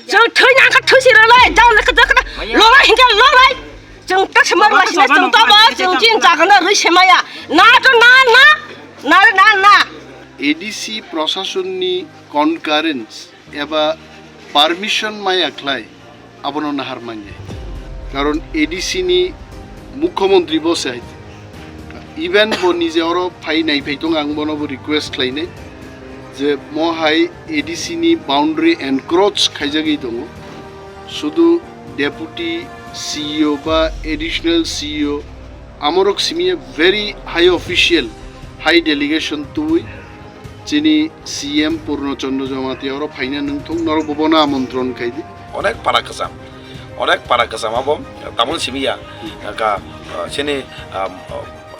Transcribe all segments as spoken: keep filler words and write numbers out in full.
Chwng thwi nang kha thwi si rwlai, jang le kha kha lolai hinkhe lolai. Chwng tak se mar lai sina chwng to ba chwng chin jaga na rwi se maya. Na to na na. Na re na na. A D C prosasonni concurrence eba permission maya khlai abono nahar manya. Karon A D C ni mukhyamantri bo se hai. Even bo nije oro phai nai phai tong ang bono bo request khlainai je mo hai A D C ni boundary encroach khaijagwi tongo. Sudu deputy C E O ba additional C E O amorok simi a very high official, high delegation twi chini C M Purno Chandra Jamatia oro phaina nungthung norok bobono amontron khaidi. Onek para kwcham, onek para kwcham abo tamoni simi ya ka chini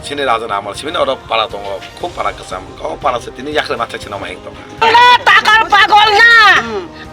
chini raja na amal simi oro para tongo, khub para kwcham, o para se tini yakre mathai chini ma heng tongo. Takar pagol na.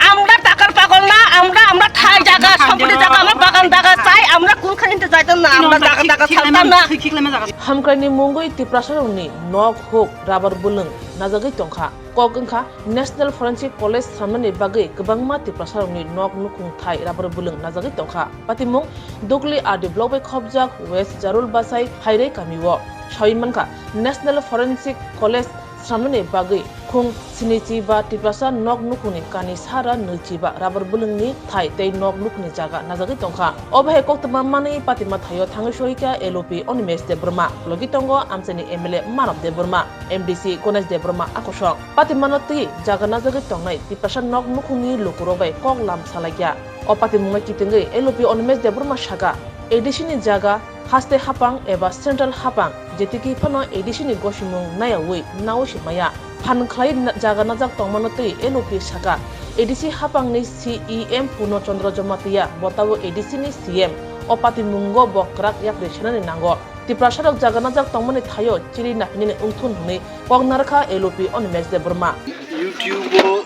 Amra takar pagol na, amra amra thai jaga, sampati jaga, amra bagan jaga chai, amra kun khan inte jaitam na, amra jaga jaga saltam na. Hamkraini mungwi Tiprasarokni nok huk rabar bwlwng najagwi tongkha. Kok wngkha National Forensic College swnamnani bagwi kwbangma Tiprasarokni nok nukhung thai rabar bwlwng najagwi tongkha. Patimung Dukli R D block bai khopjak West Jarul Bachai Hairei kamio. Sawi mankha National Forensic College swnamnani bagwi khung sinichi ba Tiprasa nok nukhungni kani sara nwichi ba rabar bwlwngni thai tei nok nukhungni jaga najagwi tongkha. Obo hai koktwma manwi patima thaio thangwi soikha L O P Animesh Debbarma, logi tongo amchaini M L A Manav Debbarma, M D C Ganesh Debbarma akosong. Patimano twi jaga najagwi tongnai Tiprasa nok nukhungni lukurok bai kok lam salaikha. O patimungno kitingwi L O P Animesh Debbarma sakha, A D C ni jaga haste hapang eba central hapang, jetiki phano A D C ni gosimung nayawi nawi se maya. Phan khlai na-, jaga najak tongmano twi L O P sakha, A D C hapangni C E M Purno Chandra Jamatia, bo tabuk A D C ni C M, o patimungo bo kwrak yakri senani nango. Tiprasarok jaga najak tongmani thaio chiri naphinani wngthun hwnwi kok narwkha L O P Animesh Debbarma. YouTube-o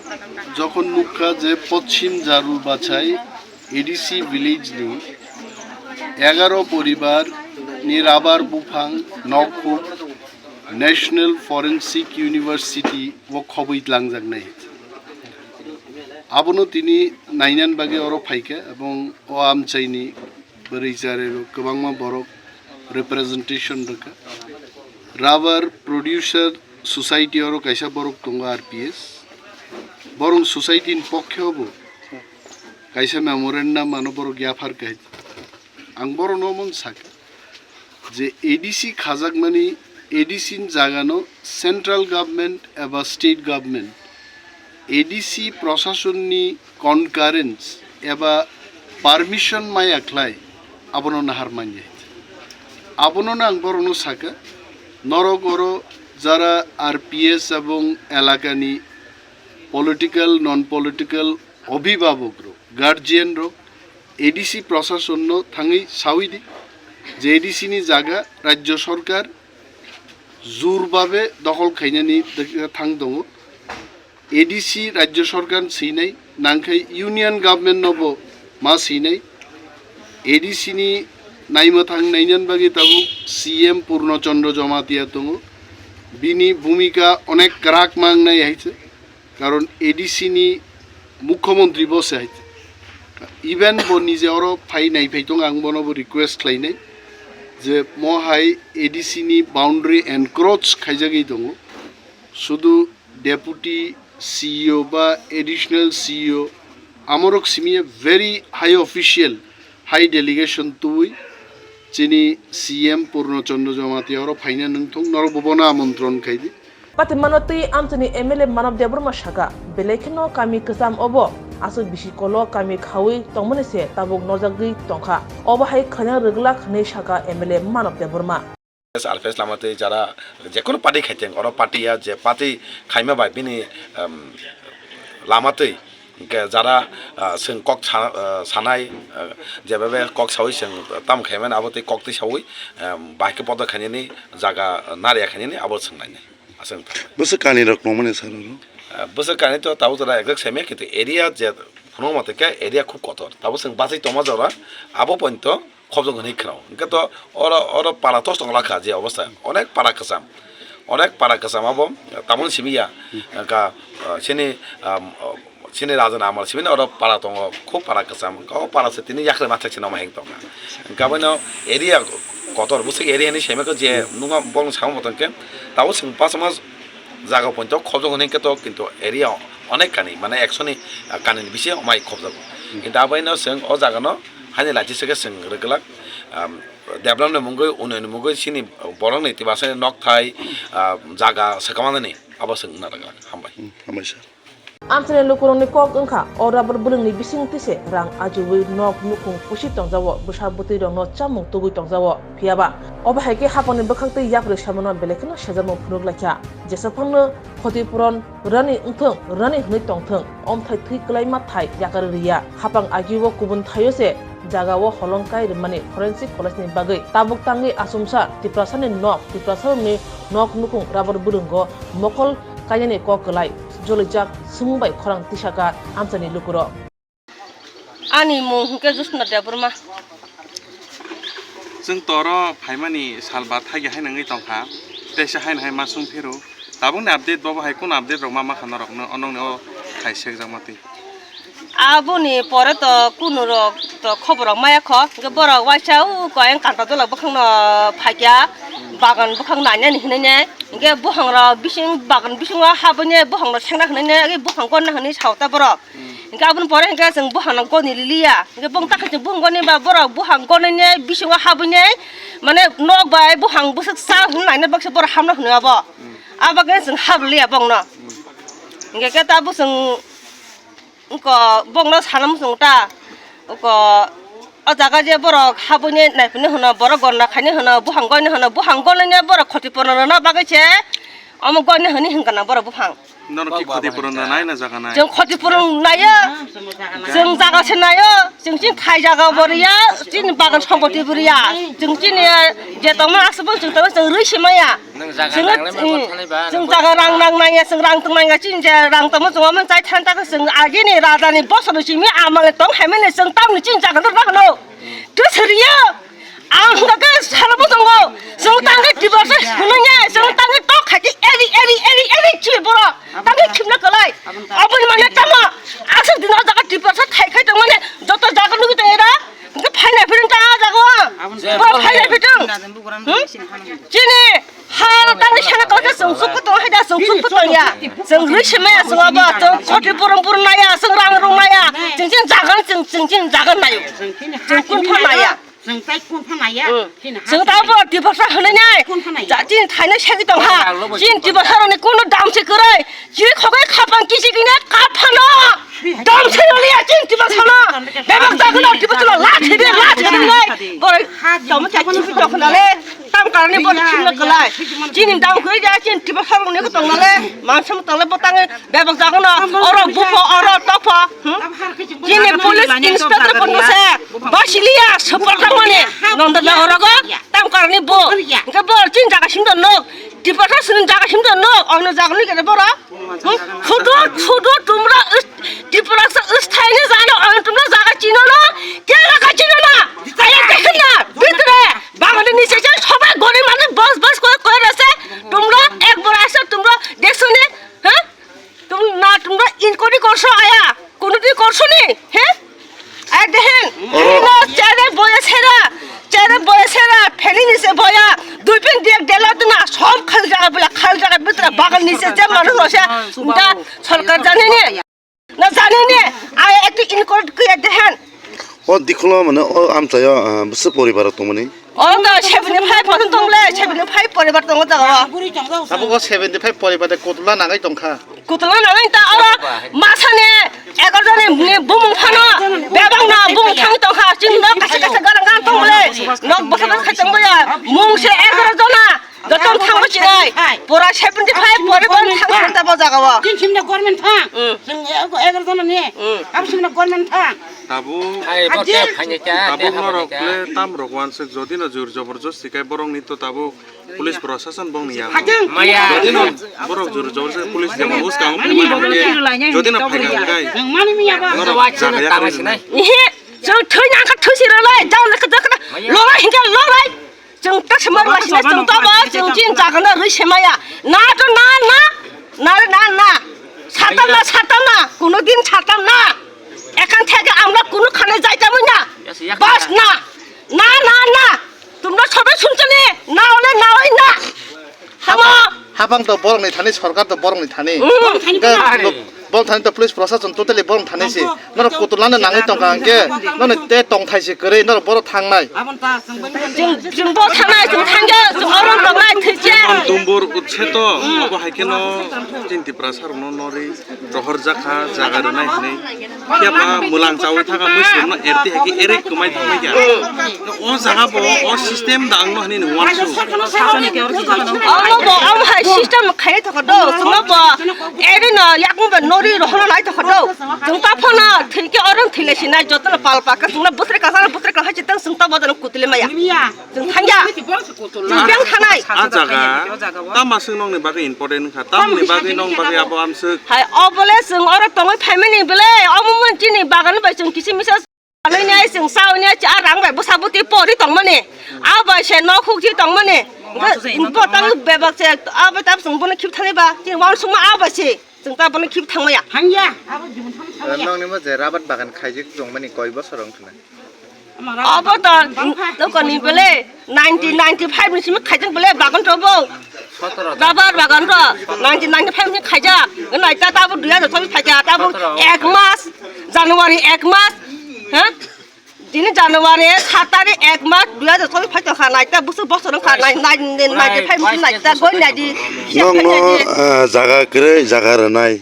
jokhon nukha je Poschim Jarul Bachai A D C village ni egaro poribar ni rabar buphang nok huk National Forensic University o khobwi tlangjak nai. Abono tini nainan bagwi oro phaikha ebong o amchaini bwrwi charairok kwbangma borok representation rwkha. Rubber Producer Society oro kaisa borok tongo R P S. Borok society ni pokhe obo kaisa memorandum ano borok yaphar kha. Ang borokno omo sakha je A D C khajakmani A D C ni jagano central government eba state government A D C prosasonni concurrence eba permission maya khlai abono nahar manya. Abono ang borokno sakha, norok oro jara R P S ebong elakani political, non political obhibhabok rok, guardian rok, A D C prosasonno thangwi sawi di je A D C ni jaga rajyo sorkar jur babe dokhol khainani thang tongo. A D C rajyo sorkar swinai nangkhai union government nobo ma swinai. A D C ni naimwthang nainan bagwi tabuk C M Purno Chandra Jamatia tongo. Bini bhumika onek kwrak mangnai hai se. Karon A D C ni mukhyamantri bo se hai. Even bo nije oro phai nai phai tong ang bono bo request khlainai je mo hai A D C ni boundary encroach khaijagwi tongo. Sudu deputy C E O ba additional C E O amorok simi a very high official, high delegation twi chini C M Purno Chandra Jamatia oro phaina nungthung norok bobono amontron khaidi. Patimano twi amchaini M L A Manav Debbarma sakha, belai kheno kami kwcham obo aswk bisi kolo kami khawi tongmani se tabuk nojagwi tongkha. Obo hai khlaina rwglak hwnwi sakha M L A Manav Debbarma. Alpes lama twi jara jekono party khaiteng oro party ya je party khaima bai bini, em, lama twi hingke jara, ah, chwng kok sa-, ah, sanai, ah, jebabe kok sawi chwng tamo khaimani abo twi kok twi sawi, em, bahai khe podo khainani jaga, ah, nariya khainani abo chwng nainai. Aswk wngkha. Bwswk kani rok nongmani sir oro? Ah, bwswk kani to tabuk jora exact saimaya, kintu area je phunukma tongkha area khub kotor. Tabuk chwng bachai tongma jora abo pointo khobjok hwnwi khwnao. Hwnkhe to oro, oro para tos tong lakha je obostha. Onek para kwcham. Onek para kwcham abo tamoni simi ya. Ka, ah, chini, ah, Chini raja ni amal simi oro para tongo, khub para kwcham, o para se tini yakre ma thai se noma heng tonga. Hingke abono area kotor, bwswk area ni seme ko je nungo bong samo motom ke, tabo chwng bachama jaga poito khobjak hwnwi khe to, kintu area onek kani, mane ekso ni, ah, kani ni bisi mai khobjago. Kintu aboino chwng o jaga no haini lachi se khe chwng rwgwlak, um, develop ni mungwi, unnayon ni mungwi chini borok ni twibaisa ni nok thai, ah, jaga swkang mani abo chwng wngna rwgwlak. Hambai. Hmm, hambai sir. Amchaini lukurokni kok wngkha, o rubber bwlwngni bisingtwi se rang ajiwi nok nukhung pusi tongjago, bwsa bwtwi rokno chamung tugwi tongjago. Phiyaba, obo hai khe hapangni bwkhak tei yapri samano belai kheno sejakmung phunuk laikha. Jesaphangno khoti puron rani wngthwng, rani hwnwi tongthwng, omthai thwi kwlaima thai yakarwi rwya. Hapang ajiwo kubun thaio se jagao holong kai rwmani Forensic College ni bagwi tabuk tangwi achomsa Tiprasani nok, Tiprasarokni nok nukhung rubber bwlwngo mokol kainani kok kwlai jolijak swngmung bai khorang tisaka amchaini lukurok. Ani mung hwnkhe Josna Debbarma. Chwng toro phaimani sal ba thagi hai nangwi tongkha, teisa hai hai ma sung phiro. Tabukni update bobo hai kunu update rok ma makha norokno onongni o khai sekjakma twi. Aboni pore to kunu rok to khobor rok maya kho, hwnkhe borok waisa o koyang kanta dola bwkhakno phaikya, bagan bwkhak nainani hinwi ne, hwnkhe buphang rok bising bagan bisingo habwini buphang rok sengna hinwi ne, agi buphang gonna hinwi sao ta borok. Hwnkhe aboni pore hwnkhe chwng buphang no goni liliya, hwnkhe bong takhe chwng buphang goni ba borok buphang gonini bisingo habwini mane nok bai buphang bwswk cha hinwi naina baksa borok hamna hinwi abo. Abagwi chwng habliya bongno. Hwnkhe khe ta bwswng wngko bongno sana muchung ta wngko o jaga je borok habwini naiphini hwno borok gonna khaini hwno buphang goini hwno buphang gonaini borok khoti purno rwna bagwi se omo goini hwnwi hwnkha na borok buphang. Nono ki khoti purno nai na jaga nai? Chwng khoti purno naio, chwng jaga se naio, chwng chini thai jaga bo riya, chini bagan sompoti bo riya, chwng chini je tongma aswk bo chwng tongma chwng rwi se maya. Nwng jaga chwng, nang lai ma chwng, bo thanai ba, chwng nang jaga bo rang nang nangya, chwng rang tong nangya, chini je rang tongma chwng omo chai than ta chwng agini raja ni bosor ni simi amal ni tong hai mani chwng tamni chini jaga no rw hwno. Twi siriya, ang hwnkha khe salo bo tongo, chwng tangwi divorce hwnwi ya, chwng tangwi tok khai di, eri, eri, eri, eri, chi borok, tangwi khimna kwlai. Aboni mane tamo, aswk dino jaga divorce khai khai tongmani, joto jaga nugwi tong era, hwnkhe phaina phirwng ta jaga o, borok phaina phirwng. Hmm? Chini, ha, tangwi sana kwlai khe chwng chukhu tong hai da, chwng chukhu tong ya, chwng rwi se maya, chwng abo, chwng khoti burung burung naya, chwng rang rung naya, chwng chini jaga, chwng, chwng chini jaga nayo, chwng kun pha naya. Chwng tai kun phanai ya. Hmm. Chini ha chwng ta bo divorce hwnwi nai. Kun phanai ya. Ja, chini thainai segwi tong ha. Chini divorce rokni kunu dam se kwrwi. Chini khokai khapang kisi kine kap phano. Dam se rwliya chini divorce no. Bebak jagwno divorce no. La thidi, la thidi nai. Borok tamo kya kibi tong khna le. Tam karani borok khimna kwlai. Chini dam kwrwi ya chini divorce rokni ko tong na le. Mansa mo tong le bo tangwi. Bebak jago no, oro bupho, oro topho, hmm? Chini police inspector kono se, basiliya, super tangmani, nonda na oro go, tam karani bo. Hingke bo chin jaga sim don no, divorce sini jaga sim don no, ono jaga ni kene boro. Hmm? Photo, photo tumra, divorce sthai ni jano, ono tumra jaga chino no, kera ka chino na, aya dekhen na, bitre, Bangladesh ni se sobai gori mani bos bos koi koi rese, tumra ek bora ase tumra dekso ni, ha? Tum na tumra inquiry korso aya, kono din korso ni, he? Aya dehen, oro. Ino chere boya sera, chere boya sera, pheni ni se boya, dui pin diak dela duna, sob khal jaga bula, khal jaga bitra, bagan ni se je manu no se, nda sorkar jani ni. Na jani ni, aya ekti inquiry kiya dehen. O dikhulo mane o amchaio, ah, bwswk poribar tongmani? O to seventy five percent tongle, seventy five poribar tongo jaga o. Abo o seventy five poribar de kotula nangai tongkha. Kotula nangai ta oro masani egar jani ni bumung phano, bebak no bumung thang tongkha, chini no kaisa kaisa garang garang tongle, nok bwsa bwsa khai tongboya, mung se egar jona, joton thangbo chinai, pura seventy five poribar thang thang ta bo jaga o. Tin simna government thang. Hmm. Chwng egar jona ni, hmm, abo simna government thang. Tabuk, ai, bo Ajin. Te phainai kya, te tabuk phainai norok kya. Le tam rok wansuk jodi no jur joborjosti kai borok ni to tabuk police prosason bong ni yang. Hajang. Maya. Jodi no borok jur joborjosti police de bos kang phai mani mani ke. Jodi no phai kang kai. Nang mani miya ba. Norok jaga ya kami sinai. Ihe, jang thoi nang ka thoi sira lai, jang na ka jang na. Maya. Lo lai hingka lo lai. Chwng ta se mar ba sina chwng ta ba chwng chin jaga na rwi se maya. Na to na na. Na re na na. ছাড়তাম না, ছাড়তাম না, কোনোদিন ছাড়তাম না। এখান থেকে আমরা কোনোখানে যাইতামই না। বাস না, না, না, না। তোমরা সবাই শুনছো নি? না হলে না হয় না। Habo. Habang to borokni thani, sorkar to borokni thani. Hmm. Hwnkhe borok thani to police prosason totally borok thani si. Norok kutulano nangwi tongkha hwnkhe norok te tongthai se kwrwi norok borok thangnai. Chwng, chwng bo thangnai, chwng thangya, chwng oro tongnai thwikhe. Jemon Dumbur Utseto, obo hai kheno chini Tiprasa rokno norwi rohorjakha, jaga rwnai hwnwi. Phiya ba mwlang chawi thangkha, mui sumno erti hai khe erwi kwmai thangbai kha. O jaga bo, o system da ang no hwnwi nung uansuk. Omo bo, omo hai system khai thokha do, chwngno bo, eri no yakung ba nori rohorna lai thokha do. Chwng ta phano thwikhe oro thwilai sinai, jotono pal pakha, chwngno bwswk kwchang, bwswk kwchang hai chwng ta bo jono kutuli maya. Chwng thangya. Chwng beng thanai. A jaga, tama swng nokni bagwi important wngkha, tamni bagwi nokni bagwi abo amswk. Hai, obole chwng oro tongwi phaimani bwle, omo mon chini bagan bai chwng kisi misa. Nini ai chwng sauni ai a rang bai bwsa bwtwi pori tongmani. A bai se nok hukji tongmani. Bo tang bebak se a bai tab chwng bono khip thani ba. Chini wan suma a bai se. Chwng ta bono khip thangmaya. Thangya. Nokni mo je rabat bagan khaijik tongmani koi bosor wng khna. Obo to nokoni bele nineteen ninety-five ni simi khaijak bele bagan to bo. Rabar bagan to nineteen ninety-five ni khaijak. Nai ta tabo dui hajar chobis phaikha tabo ek mas, January ek mas. Ha? Dini January sat tarikh ek mas dui hajar chobis phaikha nai ta busu bosor kha nai ninety-five ni nai ta goi nai di. Nokno jaga kwrwi jaga rwnai.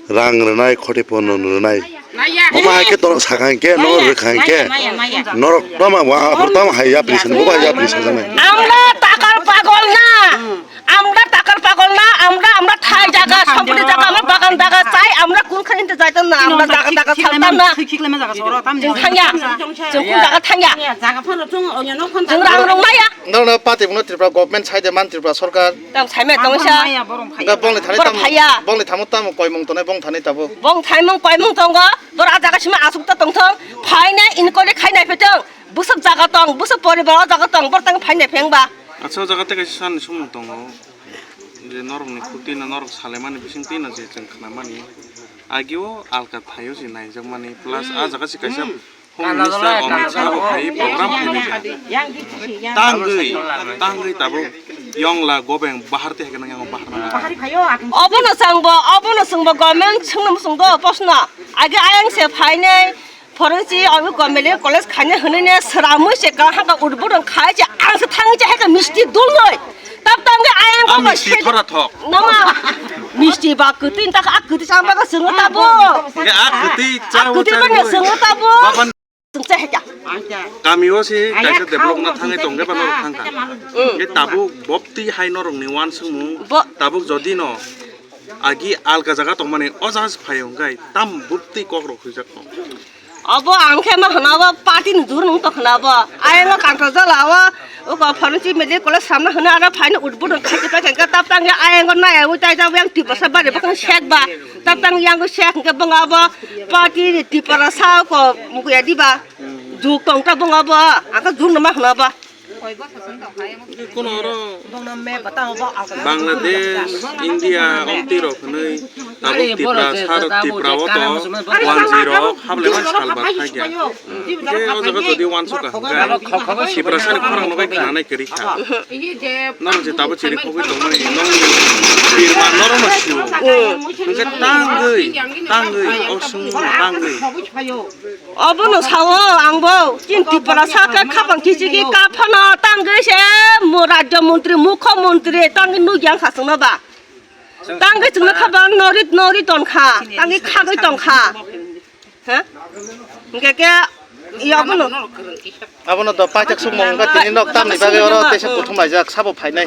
Rang rwnai, khoti pono rwnai. Omo hai khe torok sakha hwnkhe, no rwkha hwnkhe, norok tamo wa aphuru tamo hai yapri sani, bo hai yapri sajaknai. আমরা টাকার পাগল না, আমরা টাকার পাগল না, আমরা, আমরা ঠাই জায়গা, সম্পত্তি জায়গা, আমার বাগান জায়গা চাই, আমরা কোনখানে যাইতাম না, আমরা জায়গা, জায়গা ছাড়তাম না। Chwng thangya, chwng kun jaga thangya. Chwng rang rwngnaya. Norokno party bono Tripura government sai de man Tripura sarkar. Tam saimai tongsa. Hwnkhe bongni thani tam, bongni thamo tamo koimung tongnai bong thani tabuk. Bong thaimung koimung tongo. Bor a jaga sima asuk ta tongthong. Phaina inquiry khai nai phetong. Bwswk jaga tong, bwswk poribar o jaga tong, bor tang phai nai pheng ba. Acha o jaga tei kaisa sani sumung tongo. Je norokni khuti no norok salaimani bising twi no je chwng khnamani. Agio alka thaio se naijakmani plus a jaga se kaisa Home Minister Amit Shah bo phai program khainai kha. Tangwi, tangwi tabuk yongla gobeng bahar tei haikhe nang yang bahar nang. Obono chwngbo, obono chwngbo government swngno swngbo posno. Age ayang se phainai, phoringchi obo government college khainai hwnwi ne sramwi se ka haka udbudon khai se ang se thangwi se haikhe misti dulnoi. Tap tangwi ayang ko misti thora thok. Nama misti ba kwtwi ta a kwtwi chama ka swngo tabo. Nge a kwtwi chama ka swngo tabo. Chwng cha hekya. Kami o se kaisa develop na thangwi tong de ba norok thangkha. Nge tabuk bopti hai norok ni uansukmung. Tabuk jodi no agi alka jaga tongmani o jaga se phaio hwnkhe tam bopti kok rok huijak tong. Obo ang khe ma hwna obo party ni jur nung tong khwna obo. Ayang o kangthajala o. Uko phano chi mili kole samna hwna aro phaino utbudon khachi pai khe tap tang ya ayang nai ai tai jabo yang tiprasa bari bakang sek ba tap tang yang sek hwnkhe bwnga bo party ni tiprasa ko mukuya diba juk tong ta bwnga bo aka juk numa hwna ba. Kono oro Bangladesh, India, omtwi rok hwnwi tabuk Tipra sar Tipra o to wanjwi rok hablaiman salbat thangya. Hwnkhe o jaga jodi uansukha hwnkhe Tiprasani khorang no bai khnanai kwrwi kha. Norok je tabuk chiri khogwi tongmani nongni birma norokno sio. Hwnkhe tangwi, tangwi, o swngmung tangwi. Obono sao angbo, chini Tiprasa khe khapang kichigi kaphano tangwi se mu rajya montri, mukho montri tangwi nukya wngkha chwngno ba. Tangwi chwngno khapang nori, nori tongkha, tangwi khagwi tongkha. Ha? Hingke ke, iya, abono. Abono to paijak sukmung wngkha, tini nok tamni bagwi oro teisa kuthum laijak, sabo phainai.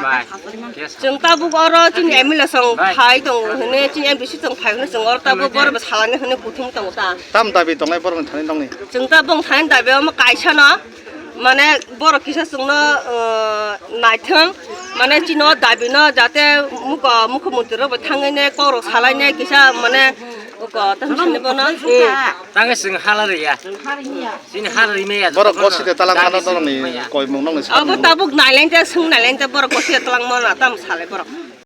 Chwng tabuk oro chini M L A song phai tongo hwnwi, chini M D C song phai hwnwi, chwng oro tabuk borok salani hwnwi kuthum tongo ta. Tam dabi tongnai borokni thani nokni? Chwng tabuk thani dabi omo kaisa no, mane borok kisa chwngno, uh, naithwng, mane chini o dabi no jate mukho, mukho montri rok bai thangwi ne kok rok salai ne kisa mane Uko, tamo sini bono. Tangwi chwng hala rwya. Chini hala rwmaya. Borok gosi de talang mano norokni koimung nokni. Abo tabuk naileng te, swng naileng te, borok gosi de talang mano, tamo salai borok.